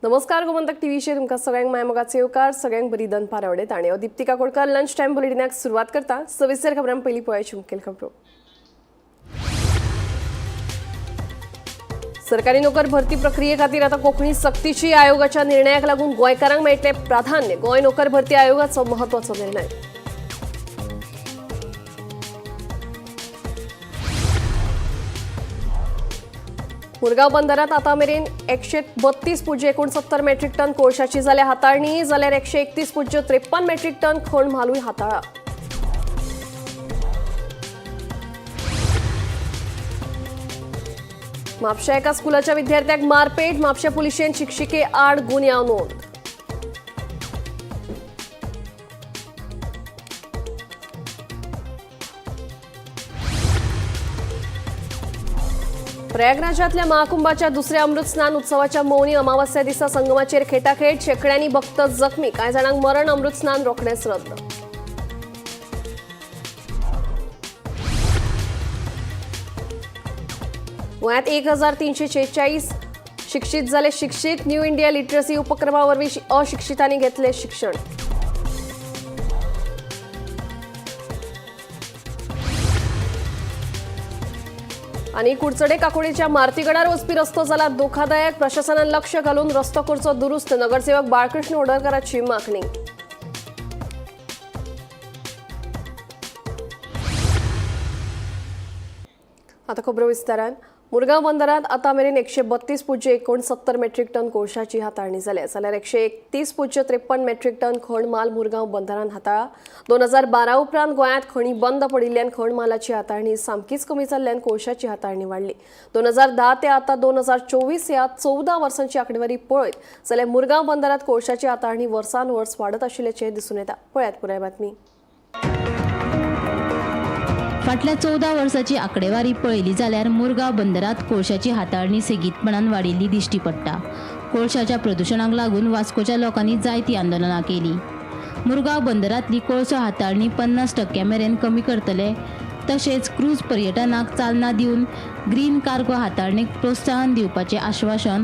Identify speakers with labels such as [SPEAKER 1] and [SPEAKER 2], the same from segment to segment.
[SPEAKER 1] नमस्कार, गोमंतक टीव्हीचेर तुमकां सगळ्यांक माय मोगाचो येवकार. सगळ्यांक बरी दनपार आवडत आनी हांव दीप्तिका कोडकर लंच टायम बुलेटिनाक सुरवात करता. सविस्तर खबरां पयलीं पळयाची मुखेल खबरो. सरकारी नोकर भरती प्रक्रिये खातीर आता कोंकणी सक्तीची. आयोगाच्या निर्णयाक लागून गोंयकारांक मेळटलें प्राधान्य. गोंय नोकर भरती आयोगाचो महत्वाचो निर्णय. मुरगांव बंदरात आता मेरेन 132.69 मेट्रीक टन कोळशाची जाल्या हाताळणी, जाल्यार 131.53 मेट्रीक टन खण म्हालूय हाताळा. म्हापशा एका स्कुलाच्या विद्यार्थ्याक मारपेट. म्हापशा पुलिशेन शिक्षिके आड गुन्यांव नोंद. प्रयागराजातल्या महाकुंभाच्या दुसऱ्या अमृत स्नान उत्सवाच्या मौनी अमावास्या दिसा संगमाचेर खेटाखेट. शेकड्यांनी भक्त जखमी, कांय जाणांक मरण. अमृत स्नान रोखडेंच रद्द. गोंयांत 1346 शिक्षीत जाले शिक्षीत. न्यू इंडिया लिटरसी उपक्रमा वरवीं अशिक्षितांनी घेतले शिक्षण. आनी कुडचडे काकोडीच्या मार्तीगडार वचपी रस्तो जाला धोकादायक. प्रशासनान लक्ष घालून रस्तो करचो दुरुस्त. नगरसेवक बाळकृष्ण होडरकाराची मागणी. आता खबरो विस्तारान. मुरगांव बंदरात आता मेरेन 132.69 मेट्रीक टन कोळशाची हाताळणी जाल्या, जाल्यार 131.53 मेट्रीक टन खण माल मुरगांव बंदरान हाताळा. 2012 उपरांत गोंयांत खणी बंद पडिल्ल्यान खण मालाची हाताळणी सामकीच कमी जाल्ल्यान कोळशाची हाताळणी वाडली. 2010 ते आता 2024 ह्या 14 वर्सांची आंकडेवारी पळयत जाल्यार मुरगांव बंदरात कोळशाची हाताळणी वर्सान वर्स वाडत आशिल्ल्याचें दिसून येता. पळयात पुराय बातमी.
[SPEAKER 2] फाटल्या 14 वर्साची आंकडेवारी पळयली जाल्यार मुरगांव बंदरात कोळशाची हाताळणी सेगीतपणान वाडिल्ली दिश्टी पडटा. कोळशाच्या प्रदुशणाक लागून वास्कोच्या लोकांनी जायतीं आंदोलनां केली. मुरगांव बंदरांतली कोळसो हाताळणी 50% मेरेन कमी करतले, तशेंच क्रूज पर्यटनाक चालना दिवन ग्रीन कार्गो हाताळणेक प्रोत्साहन दिवपाचें आश्वासन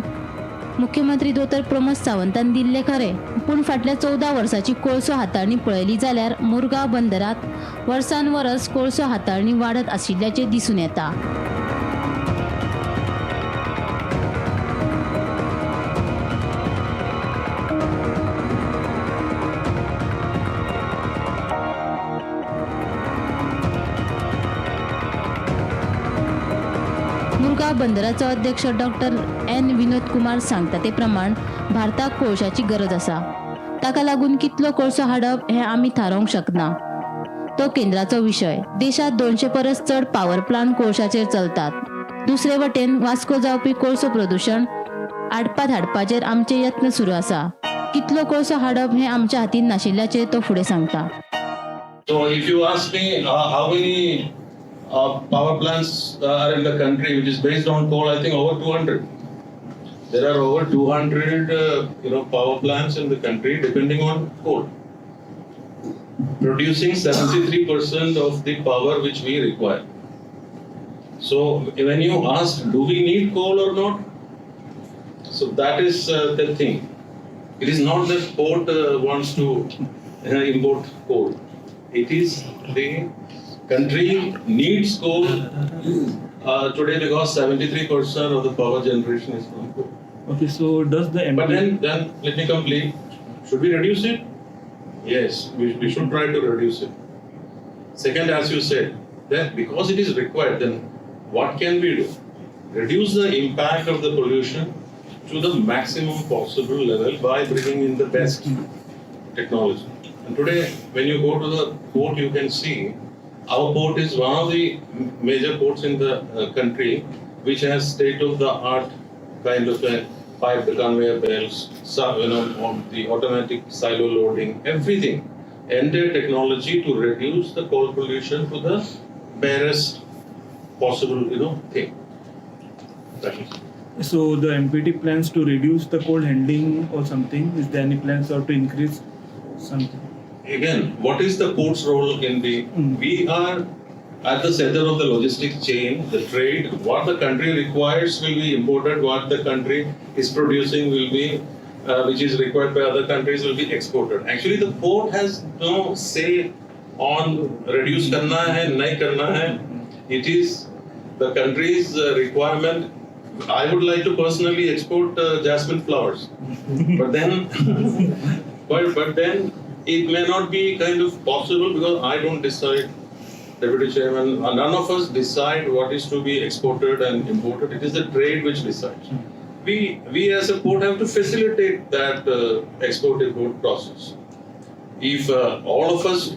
[SPEAKER 2] मुख्यमंत्री दोतोर प्रमोद सावंतान दिल्लें खरें, पूण फाटल्या 14 वर्साची कोळसो हाताळणी पळयली जाल्यार मुरगांव बंदरात वर्सान वर्स कोळसो हाताळणी वाडत आशिल्ल्याचें दिसून येता. मुरगांव बंदराचो अध्यक्ष डॉक्टर एन विनोद कुमार सांगता ते प्रमाण भारताक कोळशाची गरज आसा. ताका लागून कितलो कोळसो हाडप हें आमी थारावंक शकना, तो केंद्राचो विशय. देशात 200 परस चड पावर प्लांट कोळशाचेर चलतात. दुसरे वटेन वास्को जावपी कोळसो प्रदुशण आडपात हाडपाचेर आमचे यत्न सुरू आसा. कितलो कोळसो हाडप हें आमच्या हातीन नाशिल्ल्याचें तो फुडें सांगता.
[SPEAKER 3] So if you ask me how many power plants are in the country which is based on coal, I think over 200. There are over 200 power plants in the country depending on coal, producing 73% of the power which we require. So when you ask, do we need coal or not? So that is the thing. It is not that port wants to import coal. It is the country needs coal today because 73% of the power generation is from coal.
[SPEAKER 4] Okay, so does the
[SPEAKER 3] But
[SPEAKER 4] MP
[SPEAKER 3] then let me complete. Should we reduce it? Yes, we should try to reduce it. Second, as you said, that because it is required, then what can we do? Reduce the impact of the pollution to the maximum possible level by bringing in the best technology. And today, when you go to the port, you can see our port is one of the major ports in the country which has state-of-the-art kind of a pipe conveyor belts, so, on the automatic silo loading, everything. Entire technology to reduce the coal pollution to the barest possible, thing. That is.
[SPEAKER 4] So the MPT plans to reduce the coal handling or something? Is there any plans or to increase something?
[SPEAKER 3] Again, what is the port's role in the? We are at the center of the logistics chain, the trade. What the country requires will be imported. What the country is producing will be which is required by other countries will be exported. Actually, the port has no say on reduce karna hai, nahi karna hai. It is the country's requirement. I would like to personally export jasmine flowers, but then, but then it may not be kind of possible because I don't decide, Deputy Chairman. None of us decide what is to be exported and imported. It is the trade which decides. We as a port have to facilitate that export import process. If all of us,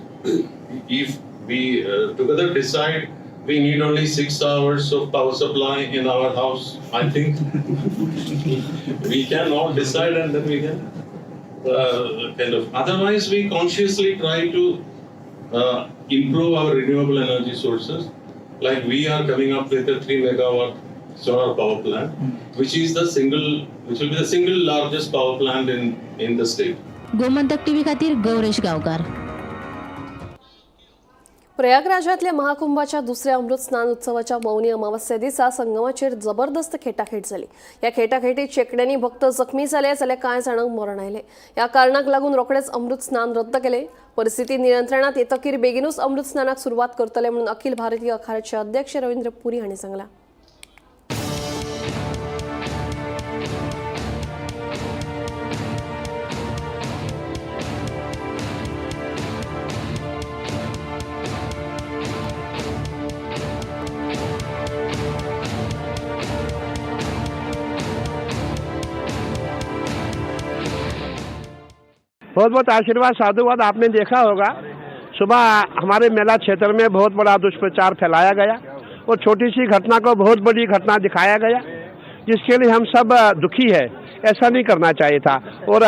[SPEAKER 3] if we together decide we need only 6 hours of power supply in our house, I think we can all decide and then we can kind of. Otherwise, we consciously try to improve our renewable energy sources. Like we are coming up with a 3 megawatt solar power plant, which is the single, which will be the single largest power plant in the state.
[SPEAKER 2] Gomantak TV खातीर गौरेश गांवकार.
[SPEAKER 1] प्रयागराजातल्या महाकुंभाच्या दुसऱ्या अमृत स्नान उत्सवाच्या मौनी अमावस्या दिसा संगमाचेर जबरदस्त खेटाखेट जाली. ह्या खेटाखेटीत शेंकड्यांनी भक्त जखमी जाले जाल्यार कांय जाणांक मरण आयलें. ह्या कारणाक लागून रोखडेच अमृत स्नान रद्द केलें. परिस्थिती नियंत्रणात येतकीर बेगीनूच अमृत स्नानाक सुरवात करतले म्हणून अखिल भारतीय अखाड्याचे अध्यक्ष रवींद्र पुरी हांणी सांगलां.
[SPEAKER 5] बहुत बहुत आशीर्वाद, साधुवाद। आपने देखा होगा सुबह हमारे मेला क्षेत्र में बहुत बड़ा दुष्प्रचार फैलाया गया और छोटी सी घटना को बहुत बड़ी घटना दिखाया गया, जिसके लिए हम सब दुखी है। ऐसा नहीं करना चाहिए था। और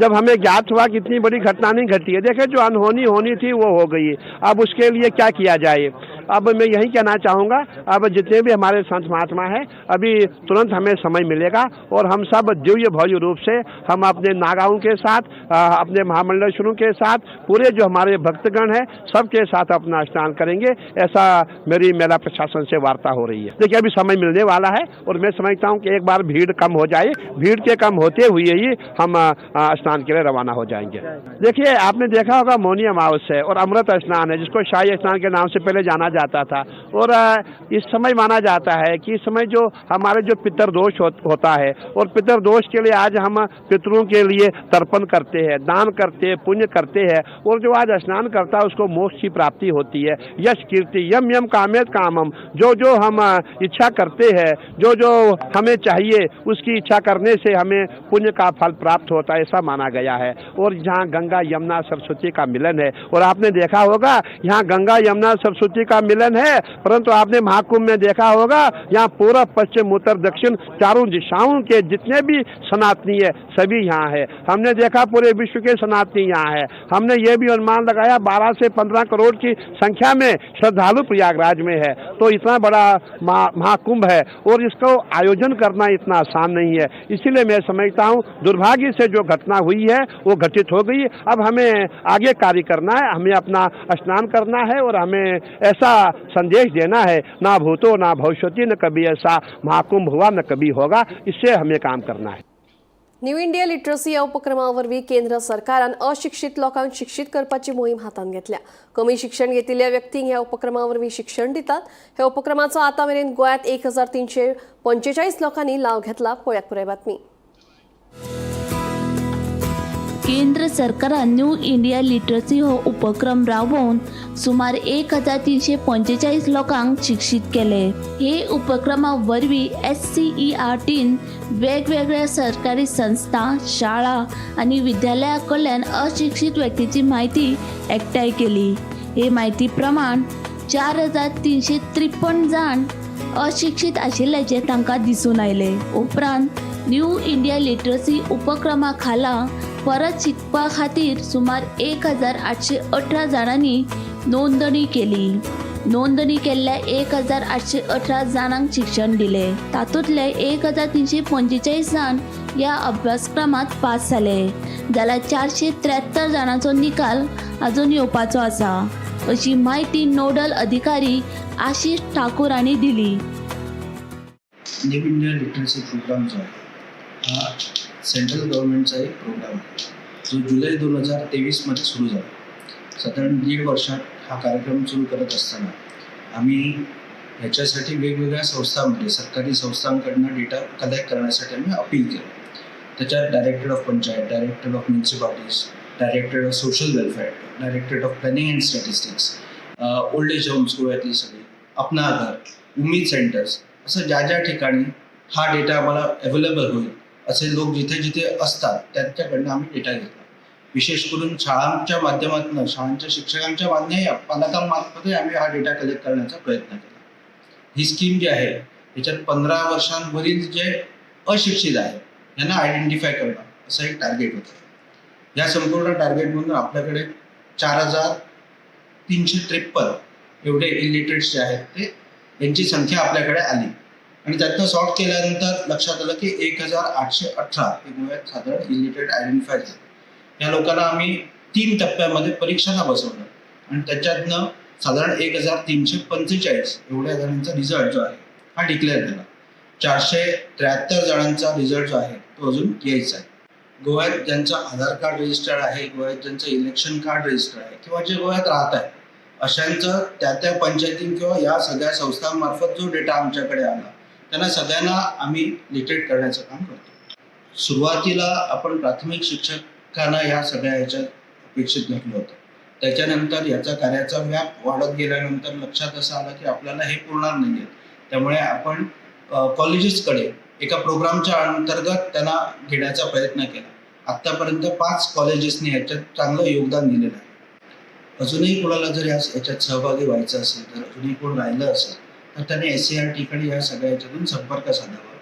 [SPEAKER 5] जब हमें ज्ञात हुआ कि इतनी बड़ी घटना नहीं घटी है, देखे जो अनहोनी होनी थी वो हो गई, अब उसके लिए क्या किया जाए। अब मैं यही कहना चाहूँगा, अब जितने भी हमारे संत महात्मा हैं, अभी तुरंत हमें समय मिलेगा और हम सब दिव्य भव्य रूप से हम अपने नागाओं के साथ, अपने महामंडलेश्वरों के साथ, पूरे जो हमारे भक्तगण हैं सबके साथ अपना स्नान करेंगे। ऐसा मेरी मेला प्रशासन से वार्ता हो रही है। देखिए अभी समय मिलने वाला है और मैं समझता हूँ कि एक बार भीड़ कम हो जाए, भीड़ के कम होते हुए ही हम स्नान के लिए रवाना हो जाएंगे। देखिए आपने देखा होगा मौनी अमावस्या है और अमृत स्नान है, जिसको शाही स्नान के नाम से पहले जाना जाता था। और इस समय माना जाता है कि इस समय जो हमारे जो पितर दोष होता है और पितर दोष के लिए आज हम पितरों के लिए तर्पण करते हैं, दान करते हैं, पुण्य करते हैं और जो आज स्नान करता है उसको मोक्ष की प्राप्ति होती है। यश कीर्ति यम यम कामेत कामम, जो जो हम इच्छा करते हैं, जो जो हमें चाहिए उसकी इच्छा करने से हमें पुण्य का फल प्राप्त होता है, ऐसा माना गया है। और जहाँ गंगा यमुना सरस्वती का मिलन है, और आपने देखा होगा यहाँ गंगा यमुना सरस्वती का मिलन है, परंतु आपने महाकुंभ में देखा होगा यहाँ पूरा पश्चिम उत्तर दक्षिण चारों दिशाओं के जितने भी सनातनी है सभी यहाँ है। हमने देखा पूरे विश्व के सनातनी यहाँ है। हमने ये भी अनुमान लगाया 12 से 15 करोड़ की संख्या में श्रद्धालु प्रयागराज में है। तो इतना बड़ा महाकुंभ है और इसको आयोजन करना इतना आसान नहीं है। इसीलिए मैं समझता हूँ दुर्भाग्य से जो घटना हुई है वो घटित हो गई। अब हमें आगे कार्य करना है, हमें अपना स्नान करना है और हमें ऐसा संदेश देना है, ना भूतो ना भविष्यति, न कभी ऐसा महाकुंभ हुआ न कभी होगा। इससे हमें काम करना है।
[SPEAKER 1] न्यू इंडिया लिटरसी ह्या उपक्रमा वरवीं केंद्र सरकारान अशिक्षीत लोकांक शिक्षीत करपाची मोहीम हातांत घेतल्या. कमी शिक्षण घेतिल्ल्या व्यक्तींक ह्या उपक्रमा वरवीं शिक्षण दितात. ह्या उपक्रमाचो आतां मेरेन गोंयांत 1345 लोकांनी लाव घेतला. पळयात पुराय बातमी.
[SPEAKER 2] केंद्र सरकारान न्यू इंडिया लिटरसी हो उपक्रम राबोवन सुमार 1345 लोकांक शिक्षीत केले. हे उपक्रमा वरवीं SCERTन वेगवेगळ्या सरकारी संस्था, शाळा आनी विद्यालया कडल्यान अशिक्षीत व्यक्तीची म्हायती एकठांय केली. हे म्हायती प्रमाण 4353 जाण अशिक्षीत आशिल्ल्याचें तांकां दिसून आयलें. उपरांत न्यू इंडिया लिटरसी उपक्रमा खाला परत शिकपा खातीर सुमार 1818 जाणांनी नोंदणी केली. नोंदणी केल्ल्या 1818 जाणांक शिक्षण दिलें. तातूंतले 1345 जाण ह्या अभ्यासक्रमांत पास जाले, जाल्यार 473 जाणांचो निकाल अजून येवपाचो आसा, अशी म्हायती नोडल अधिकारी आशिष ठाकूर हांणी दिली.
[SPEAKER 6] न्यू इंडिया लिटरसी प्रोग्राम जो हा सेंट्रल गव्हर्नमेंटचा एक प्रोग्राम आहे जो जुलै 2023मध्ये सुरू झाला. साधारण 1.5 वर्षात हा कार्यक्रम सुरू करत असताना आम्ही ह्याच्यासाठी वेगवेगळ्या संस्थांमध्ये, सरकारी संस्थांकडनं डेटा कलेक्ट करण्यासाठी आम्ही अपील केलं. त्याच्यात Directorate of Panchayat, Directorate of Municipalities, Directorate of Social Welfare, Directorate of Planning and Statistics, old age homes गोव्यातली सगळी, अपना घर, उमेद सेंटर्स, असं ज्या ज्या ठिकाणी हा डेटा आम्हाला अवेलेबल होईल असे लोक जिथे जिथे असतात त्यांच्याकडनं आम्ही डेटा घेतला. विशेष करून शाळांच्या माध्यमातून, शाळांच्या शिक्षकांच्या मान्य पालकांमार्फतही आम्ही हा डेटा कलेक्ट करण्याचा प्रयत्न केला. ही स्कीम जी आहे ह्याच्यात 15 वर्षांवरील जे अशिक्षित आहेत यांना आयडेंटिफाय करणं असं एक टार्गेट होतं. या संपूर्ण टार्गेटमधून आपल्याकडे 4353 एवढे इलिटरेट्स जे आहेत ते यांची संख्या आपल्याकडे आली आणि त्यातनं सॉर्ट केल्यानंतर लक्षात आलं की 1818 हे गोव्यात साधारण इलिटरेट आयडेंटिफाय झाले. या लोकांना आम्ही 3 टप्प्यामध्ये परीक्षांना बसवलं आणि त्याच्यातनं साधारण 1345 एवढ्या जणांचा रिझल्ट जो आहे हा डिक्लेअर झाला. 473 जणांचा रिझल्ट जो आहे तो अजून यायचा आहे. गोव्यात ज्यांचं आधार कार्ड रजिस्टर्ड आहे, गोव्यात ज्यांचं इलेक्शन कार्ड रजिस्टर्ड आहे किंवा जे गोव्यात राहत आहे अशांचं त्या त्या पंचायती किंवा या सगळ्या संस्थांमार्फत जो डेटा आमच्याकडे आला त्यांना सगळ्यांना आम्ही लिटरेट करण्याचं काम करतो. सुरुवातीला आपण प्राथमिक शिक्षकांना ह्या सगळ्या ह्याच्यात अपेक्षित धरलं होतं. त्याच्यानंतर याचा कार्याचा व्याप वाढत गेल्यानंतर लक्षात असं आलं की आपल्याला हे पुरणार नाही आहे. त्यामुळे आपण कॉलेजेसकडे एका प्रोग्रामच्या अंतर्गत त्यांना घेण्याचा प्रयत्न केला. आत्तापर्यंत 5 कॉलेजेसनी ह्याच्यात चांगलं योगदान दिलेलं आहे. अजूनही कोणाला जर याच्यात सहभागी व्हायचं असेल, तर अजूनही कोण राहिलं असेल तर त्याने SCERTकडे या सगळ्या याच्यातून संपर्क साधावा.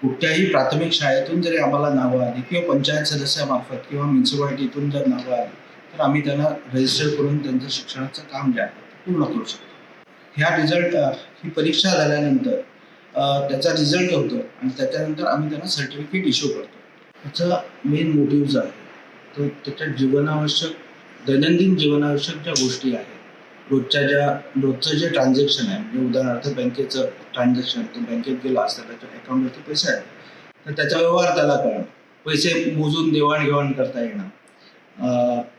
[SPEAKER 6] कुठल्याही प्राथमिक शाळेतून जरी आम्हाला नावं आली किंवा पंचायत सदस्यामार्फत किंवा म्युन्सिपाल्टीतून जर नावं आली तर आम्ही त्यांना रजिस्टर करून त्यांचं शिक्षणाचं काम जे आहे ते पूर्ण करू शकतो. ह्या रिझल्ट ही परीक्षा झाल्यानंतर त्याचा रिझल्ट होतो आणि त्याच्यानंतर आम्ही त्यांना सर्टिफिकेट इश्यू करतो. त्याचा मेन मोटिव्ह जो आहे तो त्याच्या जीवनावश्यक, दैनंदिन जीवनावश्यक ज्या गोष्टी आहेत, रोजचं जे ट्रान्झॅक्शन आहे, म्हणजे उदाहरणार्थ बँकेचं ट्रान्झॅक्शन, तो बँकेत गेला असता त्याच्या अकाउंटवरती पैसे आहेत तर त्याचा व्यवहार त्याला कळणं, पैसे मोजून देवाणघेवाण करता येणं,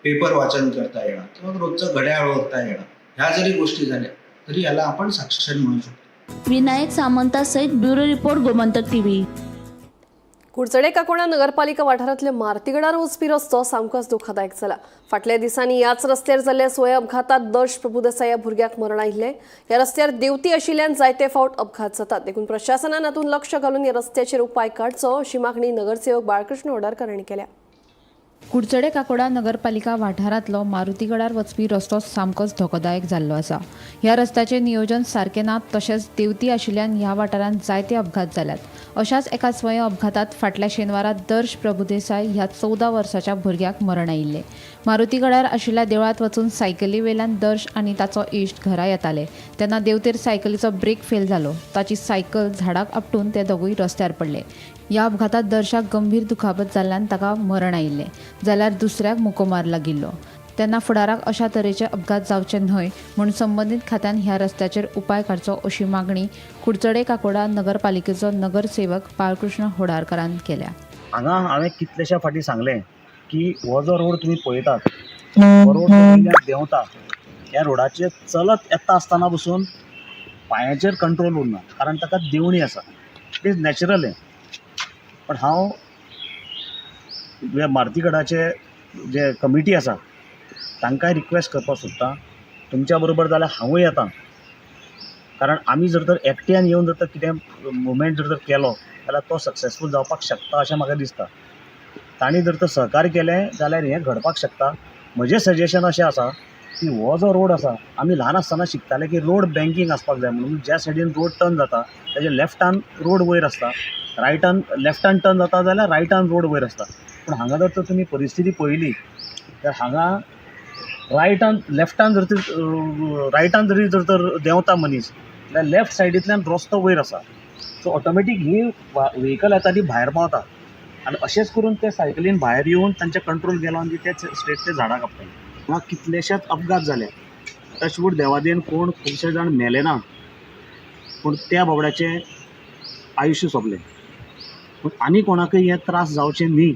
[SPEAKER 6] पेपर वाचन करता येणं किंवा रोजचं घड्याळ ओळखता येणं, ह्या जरी गोष्टी झाल्या तरी याला आपण साक्षर म्हणू शकतो.
[SPEAKER 7] विनायक सामंता सहित ब्युरो रिपोर्ट, गोमंतक टीव्ही.
[SPEAKER 1] कुडचडे काकोणा नगरपालिका वाठारांतले मार्तीगडार वचपी रस्तो सामकोच दुखादायक जाला. फाटल्या दिसांनी ह्याच रस्त्यार जाल्ल्या स्वय अपघातात दर्श प्रभुदेसाय ह्या भुरग्याक मरण आयिल्लें. ह्या रस्त्यार देंवती आशिल्ल्यान जायते फावट अपघात जातात, देखून प्रशासनान हातूंत लक्ष घालून ह्या रस्त्याचेर उपाय काडचो अशी मागणी नगरसेवक बाळकृष्ण होडारकर हांणी केल्या.
[SPEAKER 8] कुडचडे काकोडा नगरपालिका वाठारांतलो मारुतीगडार वचपी रस्तो सामकोच धोकोदायक जाल्लो आसा. ह्या रस्त्याचें नियोजन सारकें ना, तशेंच देंवती आशिल्ल्यान ह्या वाठारांत जायते अपघात जाल्यात. अशाच एका स्वयं अपघातात फाटल्या शेनवारा दर्श प्रभुदेसाय ह्या 14 वर्साच्या भुरग्याक मरण आयिल्लें. मारुतीगडार आशिल्ल्या देवळांत वचून सायकली वेल्यान दर्श आनी ताचो इश्ट घरा येताले तेन्ना देंवतेर सायकलीचो ब्रेक फेल जालो. ताची सायकल झाडाक आपटून ते दोगूय रस्त्यार पडले. ह्या अपघातात दर्शाक गंभीर दुखापत जाल्ल्यान ताका मरण आयिल्लें, जाल्यार दुसऱ्याक मुकोमार लागिल्लो. तेन्ना फुडाराक अशा तरेचे अपघात जावचे न्हय म्हूण संबंदीत खात्यान ह्या रस्त्याचेर उपाय काडचो अशी मागणी कुडचडे काकोडा नगरपालिकेचो नगरसेवक बाळकृष्ण होडारकरान केल्या.
[SPEAKER 9] हांगा हांवें कितलेश्या फावटी सांगलें की हो जो रोड तुमी पळयतात हो रोड वयल्यान देंवता, ह्या रोडाचेर चलत येता आसतना पसून पांयाचेर कंट्रोल उरना, कारण ताका देंवणी आसा. It is natural हें. पण हांव मारुतीगडाचे जे कमिटी आसा तांकांय रिक्वेस्ट करपाक सोदता, तुमच्या बरोबर जाल्यार हांवूय येता, कारण आमी जर तर एकट्यान येवन जर तर कितें मुवमेंट जर तर केलो जाल्यार तो सक्सेसफूल जावपाक शकता अशें म्हाका दिसता. तांणी जर तर सहकार्य केलें जाल्यार हें घडपाक शकता. म्हजें सजेशन अशें आसा की हो जो रोड आसा, आमी ल्हान आसतना शिकताले की रोड बँकींग आसपाक जाय म्हणून. ज्या सायडीन रोड टर्न जाता तेज्या लेफ्टान रोड वयर आसता, रायटान लेफ्टान टर्न जाता जाल्यार रायटान रोड वयर आसता. पूण हांगा जर तर तुमी परिस्थिती पळयली तर हांगा रायटान लेफ्टान जर तर रायटान जरी जर तर देंवता मनीस जाल्यार लेफ्ट सायडींतल्यान रस्तो वयर आसा. सो ऑटोमॅटीक ही व्हेकल येता ती भायर पावता आनी अशेंच करून ते सायकलीन भायर येवन तांचे कंट्रोल गेलो आनी ते स्ट्रेट ते झाडाक आपटले. हांगा कितलेशेच अपघात जाले. टचवूड देवादेन कोण खुबशे जाण मेले ना, पूण त्या बाबड्याचें आयुश्य सोंपलें. पूण आनी कोणाकय हे त्रास जावचे न्ही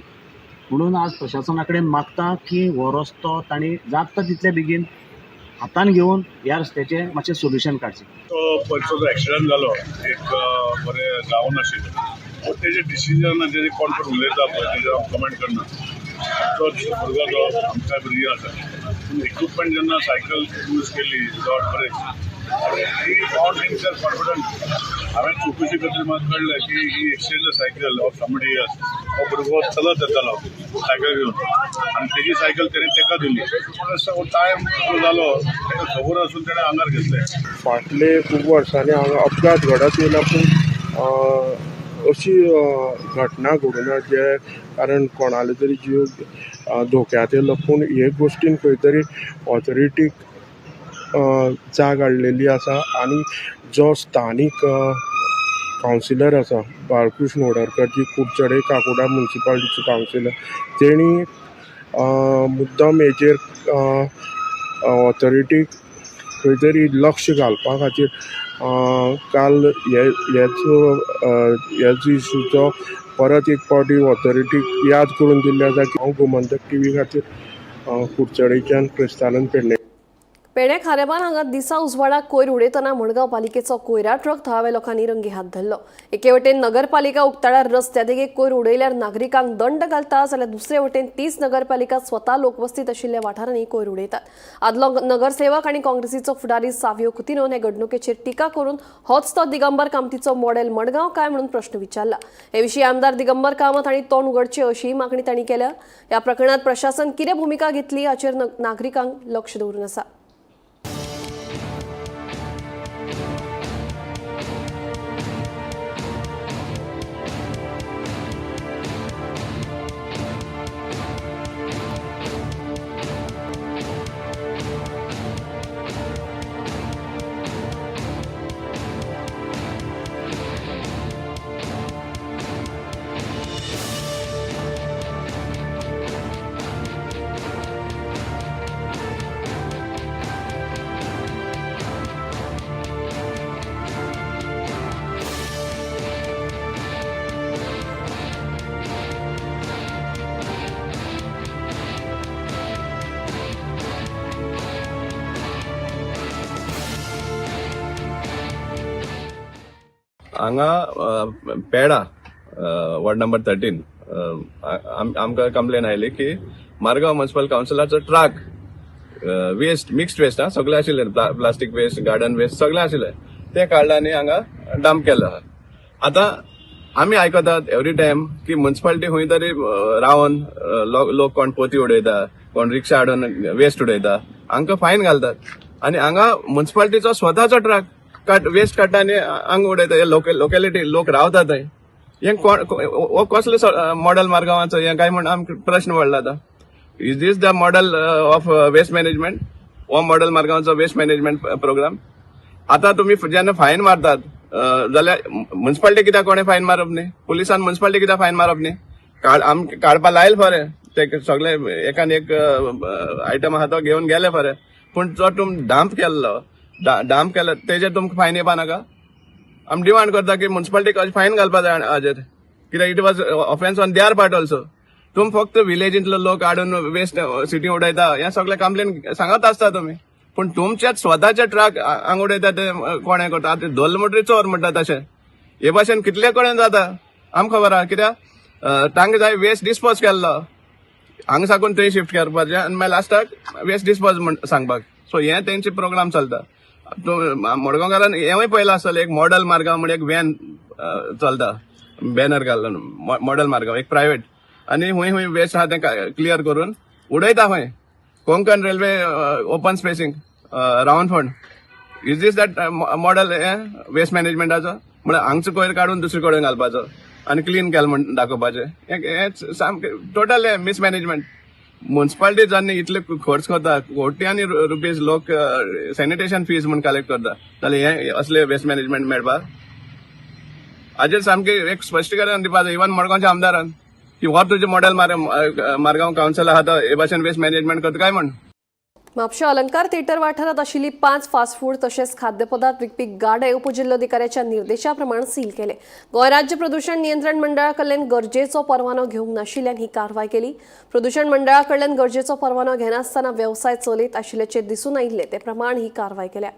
[SPEAKER 9] म्हणून आज प्रशासना कडेन मागता की हो रस्तो तांणी जाता तितले बेगीन हातान घेवन ह्या रस्त्याचें मातशें सोल्युशन काडचें.
[SPEAKER 10] तो पयरचो जो एक्सिडंट जालो एक बरें जावं नाशिल्लें, पूण तेजें डिसिजन तेजें कोण कोण उलयता पळय तेजेर हांव कमेंट करना. तो भुरगो जो आमच्या भुरगीं आसा, पूण इक्विपमेंट जेन्ना सायकल यूज केली विदावट ब्रेक आनी he found himself confident. हांवें चवकशी करतकीर म्हाका कळ्ळें की he exchange cycle of somebody else. हो भुरगो चलत येतालो सायकल घेवन आनी तेजी सायकल तेणें तेका दिली. पूण टायम जालो तेका खबर आसून तेणें आंगार घेतलें.
[SPEAKER 11] फाटले खूब वर्सांनी हांगा अपघात घडत येयला, पूण अशी घटना घडूना जे कारण कोणाले तरी जीव धोक्यांत येयलो. पूण हे गोश्टीन खंय तरी ऑथॉरिटीक जाग हाडलेली आसा आनी जो स्थानीक कावन्सिलर आसा बाळकृष्ण होडरकर, जी कुडचडे काकोडा मुन्सिपालिटीचो कावन्सिलर, तेणी मुद्दम हेजेर ऑथॉरिटीक खंय तरी लक्ष घालपा खातीर काल हेच हेच इशूचो परत एक फावटी ऑथॉरिटीक याद करून दिल्ली आसा की हांव गोमंतक टीव्ही खातीर कुडचडेच्यान क्रिस्तानंद पेडणे.
[SPEAKER 1] पेडणे खारेबान हांगा दिसा उजवाडाक कोयर उडयतना मडगांव पालिकेचो कोयरा ट्रक थळाव्या लोकांनी रंगे हात धरलो. एके वटेन नगरपालिका उक्ताडार रस्त्या देगेक कोयर उडयल्यार नागरिकांक दंड घालता, जाल्यार दुसरे वटेन तीच नगरपालिका स्वता लोकवस्तीत आशिल्ल्या वाठारांनी कोयर उडयतात. आदलो नगरसेवक आनी काँग्रेसीचो फुडारी सावियो कुतिनोन हे घडणुकेचेर टिका करून होच तो दिगंबर कामतीचो मॉडेल मडगांव काय म्हणून प्रश्न विचारला. हे विशीं आमदार दिगंबर कामत हांणी तोंड उगडचें अशीय मागणी तांणी केल्या. ह्या प्रकरणात प्रशासन कितें भुमिका घेतली हाचेर नागरिकांक लक्ष दवरून आसा.
[SPEAKER 12] हांगा पेडा वॉर्ड नंबर 13 आमकां कंप्लेन आयली की मारगांव म्युनिसिपल कावन्सिलाचो ट्रक वेस्ट, मिक्स्ड वेस्ट आं, सगळें आशिल्लें, प्लास्टीक वेस्ट, गार्डन वेस्ट सगळें आशिल्लें, तें काडलां आनी हांगा डंप केल्लें आहा. आतां आमी आयकतात एवरी टायम की म्युनिसिपालिटी खंय तरी रावन लोक कोण पोती उडयता, कोण रिक्षा हाडून वेस्ट उडयता, हांकां फायन घालतात. आनी हांगा म्युनिसिपालिटीचो स्वताचो ट्रक वेस्ट काडटा आनी हांगा उडयता. हे लोकेलिटी लोक रावता थंय, हें कोण हो कसलो मॉडल मारगांवाचो हें काय म्हण आमकां प्रश्न पडला. आतां is this the model of waste management? हो मॉडल मारगांवचो वेस्ट मॅनेजमेंट प्रोग्राम? आतां तुमी जेन्ना फायन मारतात जाल्यार म्युनिसिपालिटी कित्याक कोणें फायन मारप न्ही? पुलिसान म्युनिसिपालिटी कित्याक फायन मारप न्ही? आमकां काडपा लायल फरे, ते सगळे एकान एक आयटम आहा तो घेवन गेले फरे, पूण जो तुमी डंप केल्लो, डंप केलो तेजेर तुमकां फायन येवपा नाका? आमी डिमांड करता की म्युनिसिपालिटीक फायन घालपा जाय हाजेर, कित्याक it was offence on their part also. तुमी फक्त विलेजींतलो लोक हाडून वेस्ट सिटी उडयता हें सगळें कंप्लेन सांगत आसता तुमी, पूण तुमच्याच स्वताचे ट्रक हांगा उडयता ते कोण हें करता? आतां धरलो म्हणटरीर चोर म्हणटा तशें हे भाशेन कितले कडेन जाता आमकां खबर आहा. कित्याक तांकां जाय वेस्ट डिस्पोज केल्लो, हांगा साकून थंय शिफ्ट करपाचें आनी मागीर लास्टाक वेस्ट डिस्पोज म्हण सांगपाक. सो हें तेंचे प्रोग्राम चलता. मडगांवकारान हेंवूय पळयलां आसतलें, एक मॉडल मारगांव म्हण एक व्हॅन चलता, बॅनर घालून मॉडल मारगांव एक प्रायवेट, आनी हुंय हुंय वेस्ट आहा तें क्लियर करून उडयता खंय. Konkan railway open spacing round fund, is this that model हें वेस्ट मॅनेजमेंटाचो? म्हळ्यार हांगचो कोयर काडून दुसरे कडेन घालपाचो आनी क्लीन केलें म्हण दाखोवपाचें, हें सामकें टोटल हें मिसमॅनेजमेंट. म्युनिसिपालिटी जेन्ना इतले खर्च करता, कोट्यांनी रुपीज लोक सॅनिटेशन फीज म्हूण कलेक्ट करता, जाल्यार हें असले वेस्ट मॅनेजमेंट मेळपाक हाजेर सामकें एक स्पश्टीकरण दिवपा जाय इवन मडगांवच्या आमदारान की हो तुजें मॉडेल मारगांव कावन्सिल आहा तो हे भाशेन वेस्ट मॅनेजमेंट करता काय म्हण.
[SPEAKER 1] म्हापशा अलंकार थिएटर वाठारांत आशिल्ली 5 फास्ट फूड तशेंच खाद्यपदार्थ विकपी गाडे उपजिल्लोधिकाऱ्याच्या निर्देशा प्रमाण सील केले. गोंय राज्य प्रदूषण नियंत्रण मंडळा कडल्यान गरजेचो परवानो घेवंक नाशिल्ल्यान ही कारवाय केली. प्रदूषण मंडळा कडल्यान गरजेचो परवानो घेनासतना वेवसाय चलयत आशिल्ल्याचें दिसून आयिल्लें, ते प्रमाण ही कारवाय केल्या.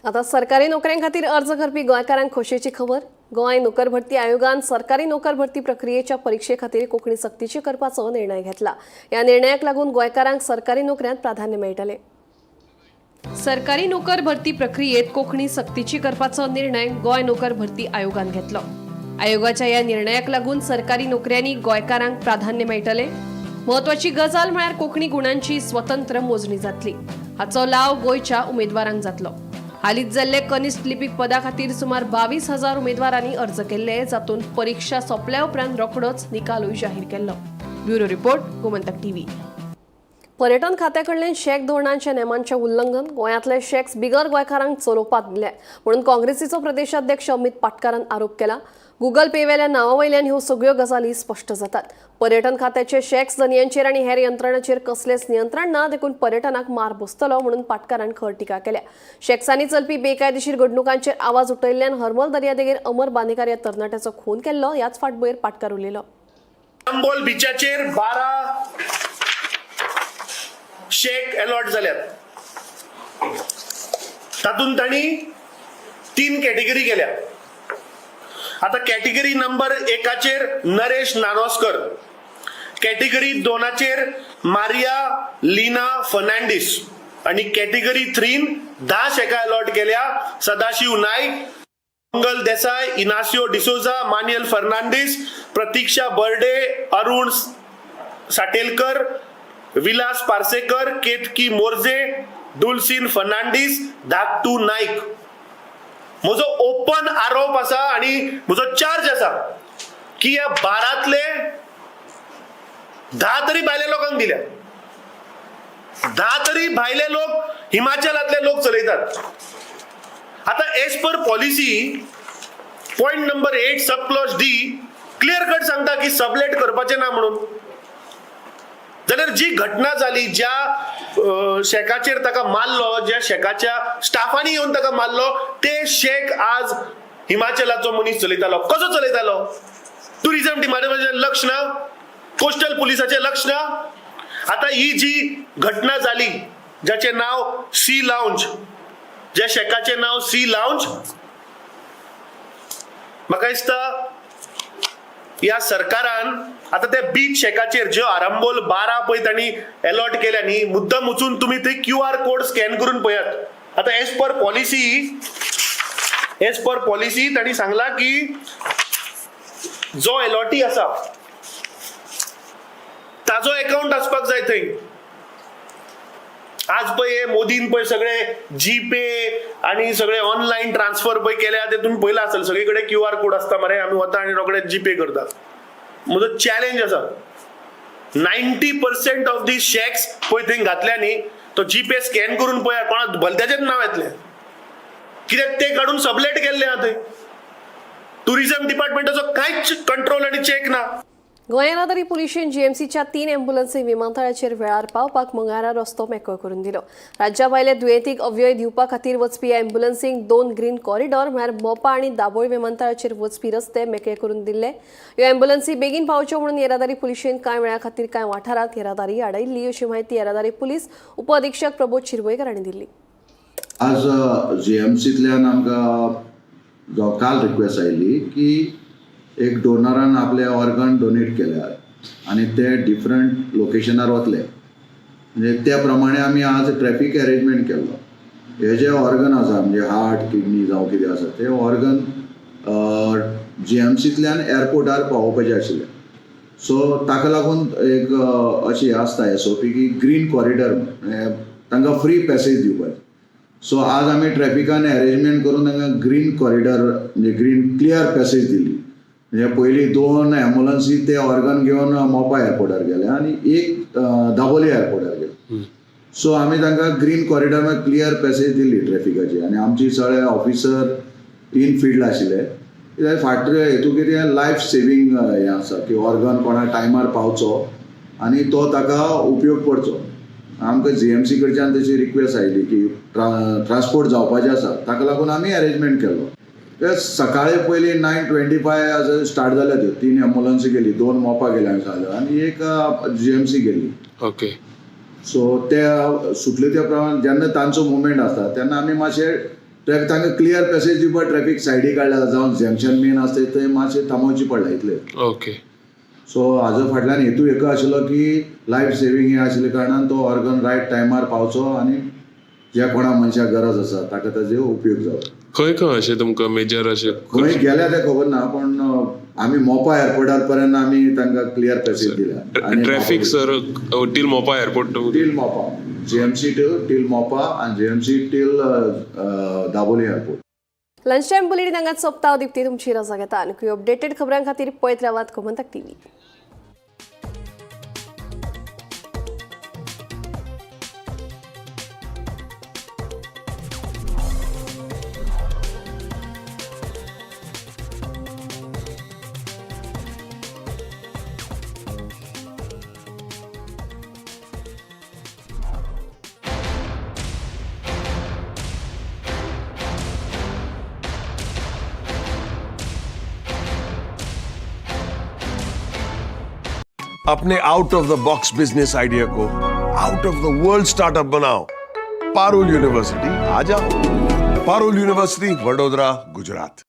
[SPEAKER 1] आता सरकारी नोकऱ्यां खातीर अर्ज करपी गोंयकारांक खोशयेची खबर. गोंय नोकर भरती आयोगान सरकारी नोकर भरती प्रक्रियेच्या परिक्षे खातीर कोंकणी सक्तीची करपाचो निर्णय घेतला. ह्या निर्णयाक लागून गोंयकारांक सरकारी नोकऱ्यांत प्राधान्य मेळटलें. सरकारी नोकर भरती प्रक्रियेत कोंकणी सक्तीची करपाचो निर्णय गोंय नोकर भरती आयोगान घेतलो. आयोगाच्या ह्या निर्णयाक लागून सरकारी नोकऱ्यांनी गोंयकारांक प्राधान्य मेळटलें. म्हत्वाची गजाल म्हळ्यार कोंकणी गुणांची स्वतंत्र मोजणी जातली. हाचो लाव गोंयच्या उमेदवारांक जातलो. हालींच जाल्ले कनिष्ठ लिपीक पदा खातीर सुमार 22,000 उमेदवारांनी अर्ज केल्ले, जातूंत परिक्षा सोंपल्या उपरांत रोखडोच निकालूय जाहीर केल्लो. Bureau report, Gomantak TV. पर्यटन खात्या कडल्यान शॅक धोरणांच्या नेमांचें उल्लंघन, गोंयांतले शॅक्स बिगर गोंयकारांक चलोवपाक दिले म्हणून काँग्रेसीचो प्रदेशाध्यक्ष अमित पाटकारान आरोप केला. गुगल पे वेल्या नांवा वयल्यान ह्यो सगळ्यो गजाली स्पश्ट जातात. पर्यटन खात्याचे शॅक्स धनयांचेर आनी हेर यंत्रणाचेर कसलेंच नियंत्रण ना, देखून पर्यटनाक मार बसतलो म्हणून पाटकारान खर टिका केल्या. शॅक्सांनी चलपी बेकायदेशीर घडणुकांचेर आवाज उठयल्ल्यान हरमल दर्यादेगेर अमर बांदेकार ह्या तरणाट्याचो खून केल्लो. ह्याच फाटभुंयेर पाटकार उलयलो.
[SPEAKER 13] आंबोल बिचाचेर 12 शेक अलॉट जाल्यात, तातूंत तांणी 3 कॅटेगरी केल्या. आता category number 1 Naresh Nanoskar, category 2 Maria Leena Fernandes आणि कॅटेगरी 3 10 शेका अलॉट केल्या सदाशिव नाईक, मंगल देसाय, इनासियो डिसोजा, मान्यल फर्नांडिस, प्रतीक्षा बर्डे, अरुण साटेलकर, विलास पार्सेकर, केतकी मोर्जे, दुलसीन फर्नांडिस, धाकटू नाईक. म्हजो ओपन आरोप आसा आणि म्हजो चार्ज आसा की ह्या 12तले 10 तरी भायल्या लोकांक दिल्या. 10 तरी भायले लोक हिमाचलांतले लोक चलयतात. आता as per policy point number 8 sub clause D clear cut सांगता की सबलेट करपाचें ना म्हणून. जाल्यार जी घटना जाली, ज्या शेकाचेर ताका मारलो, ज्या शेकाच्या स्टाफांनी येवन ताका मारलो, ते शेक आज हिमाचलाचो मनीस चलयतालो. कसो चलयतालो? टुरिझम डिपार्टमेंटाचें लक्ष ना, कोस्टल पुलिसाचें लक्ष ना. आतां ही जी घटना जाली, ज्याचें नांव सी लावंज, ज्या शेकाचें नांव सी लावंज, म्हाका दिसता ह्या सरकारान आतां त्या बीच शेकाचेर ज्यो आरंबोल 12 पळय तांणी अलॉट केल्या न्ही, मुद्दम वचून तुमी थंय QR code scan करून पळयात. आतां एज पर पॉलिसी तांणी सांगलां की जो एलॉटी आसा ताजो एकाउंट आसपाक जाय थंय. आज पळय हे मोदीन पळय सगळे जी पे आनी सगळे ऑनलायन ट्रान्सफर पळय केल्या, ते तुमी पळयला आसतलें, सगळे कडेन QR code आसता मरे, आमी वता आनी रोखडे जी पे करता. म्हजो चॅलेंज आसा, 90% ऑफ the shacks पळय थंय घातल्या न्ही, तो जी पे स्कॅन करून पळया, कोणा भलत्याचेच नांव येतलें, कित्याक ते काडून सबलेट केल्ले आहा थंय. टुरिझम डिपार्टमेंटाचो कांयच कंट्रोल आनी चॅक ना.
[SPEAKER 1] गोंय येरादारी पुलिशेन जीएमसीच्या 3 एम्ब्युलन्सी विमानतळाचेर वेळार पावपाक मंगळारा रस्तो मेकळो करून दिलो. राज्या भायले दुयेंतीक अव्यय दिवपा खातीर वचपी ह्या एम्ब्युलन्सींक 2 ग्रीन कॉरिडॉर म्हळ्यार मोपा आनी दाबोळी विमानतळाचेर वचपी रस्ते मेकळे करून दिल्ले. ह्यो एम्ब्युलन्सी बेगीन पावच्यो म्हणून येरादारी पुलिशेन कांय वेळा खातीर कांय वाठारांत येरादारी आडयल्ली, अशी म्हायती येरादारी पुलीस उपअधिक्षक प्रबोध शिरवयकर हांणी दिली.
[SPEAKER 14] आज जीएमसींतल्यान आमकां काल रिक्वेस्ट आयली की एक डोनरान आपले ऑर्गन डोनेट केल्यात आनी ते डिफरंट लोकेशनार वतले, म्हणजे त्या प्रमाणे आमी आज ट्रॅफीक अरेंजमेंट केल्लो. हे जे ऑर्गन आसा म्हणजे हार्ट, किडनी जावं कितें आसा ते ऑर्गन जीएमसींतल्यान एअरपोर्टार पावोवपाचे आशिल्ले. सो ताका लागून एक अशी आसता एसओपी की ग्रीन कॉरिडर, तांकां फ्री पॅसेज दिवपाची. सो आज आमी ट्रॅफिकान अरेंजमेंट करून तांकां ग्रीन कॉरिडर म्हणजे ग्रीन क्लियर पॅसेज दिली. म्हणजे पयलीं 2 एम्बुलन्सी ते ऑर्गन घेवन मोपा एअरपोर्टार गेले आनी एक दाबोली एअरपोर्टार गेले. सो आमी तांकां ग्रीन कॉरिडर क्लियर पॅसेज दिली ट्रॅफिकाची आनी आमची सगळे ऑफिसर इन फिल्ड आशिल्ले. कित्याक फाटले हेतू कितें लायफ सेवींग हें आसा की ऑर्गन कोणा टायमार पावचो आनी तो ताका उपयोग पडचो. आमकां जीएमसी कडच्यान तशी रिक्वेस्ट आयली की ट्रान्सपोर्ट जावपाचें आसा, ताका लागून आमी अरेंजमेंट केल्लो. ते सकाळी पयलीं 9:25 स्टार्ट जाल्या त्यो 3 एम्बुलन्सी गेली, 2 मोपा गेले आमी सांगले आनी एक जीएमसी गेली.
[SPEAKER 15] ओके.
[SPEAKER 14] सो ते सुटले त्या प्रमाणे जेन्ना तांचो मुवमेंट आसता तेन्ना आमी मातशे ट्रॅफिक तांकां क्लियर पॅसेज दिवपाक ट्रॅफिक सायडी काडल्या, जावं जंक्शन मेन आसता थंय मातशें थांबोवचें पडला इतलें.
[SPEAKER 15] ओके.
[SPEAKER 14] सो हाजो फाटल्यान हेतू एक आशिल्लो की लायफ सेवींग हें आशिल्ल्या कारणान तो ऑर्गन रायट टायमार पावचो आनी ज्या कोणा मनशाक गरज आसा ताका ताजो उपयोग जावचो.
[SPEAKER 15] खंय खंय अशें तुमकां मेजर अशें
[SPEAKER 14] खंय गेल्या तें खबर ना, पण आमी मोपा एअरपोर्टार पर्यंत आमी तांकां क्लियर पॅसेज दिल्या.
[SPEAKER 15] Traffic sir till Mopa airport
[SPEAKER 14] till Mopa, GMC till Mopa आनी GMC till Dabolim airport.
[SPEAKER 1] Lunch time bulletin हांगाच सोंपता. दीप्ती तुमची रजा घेता आनी अपडेटेड खबरां खातीर पळयत रावात गोमंतक टीव्ही.
[SPEAKER 16] अपने out of the box business idea को out of the world startup बनाओ. पारुल यूनिवर्सिटी आ जाओ. पारुल यूनिवर्सिटी, वडोदरा, गुजरात.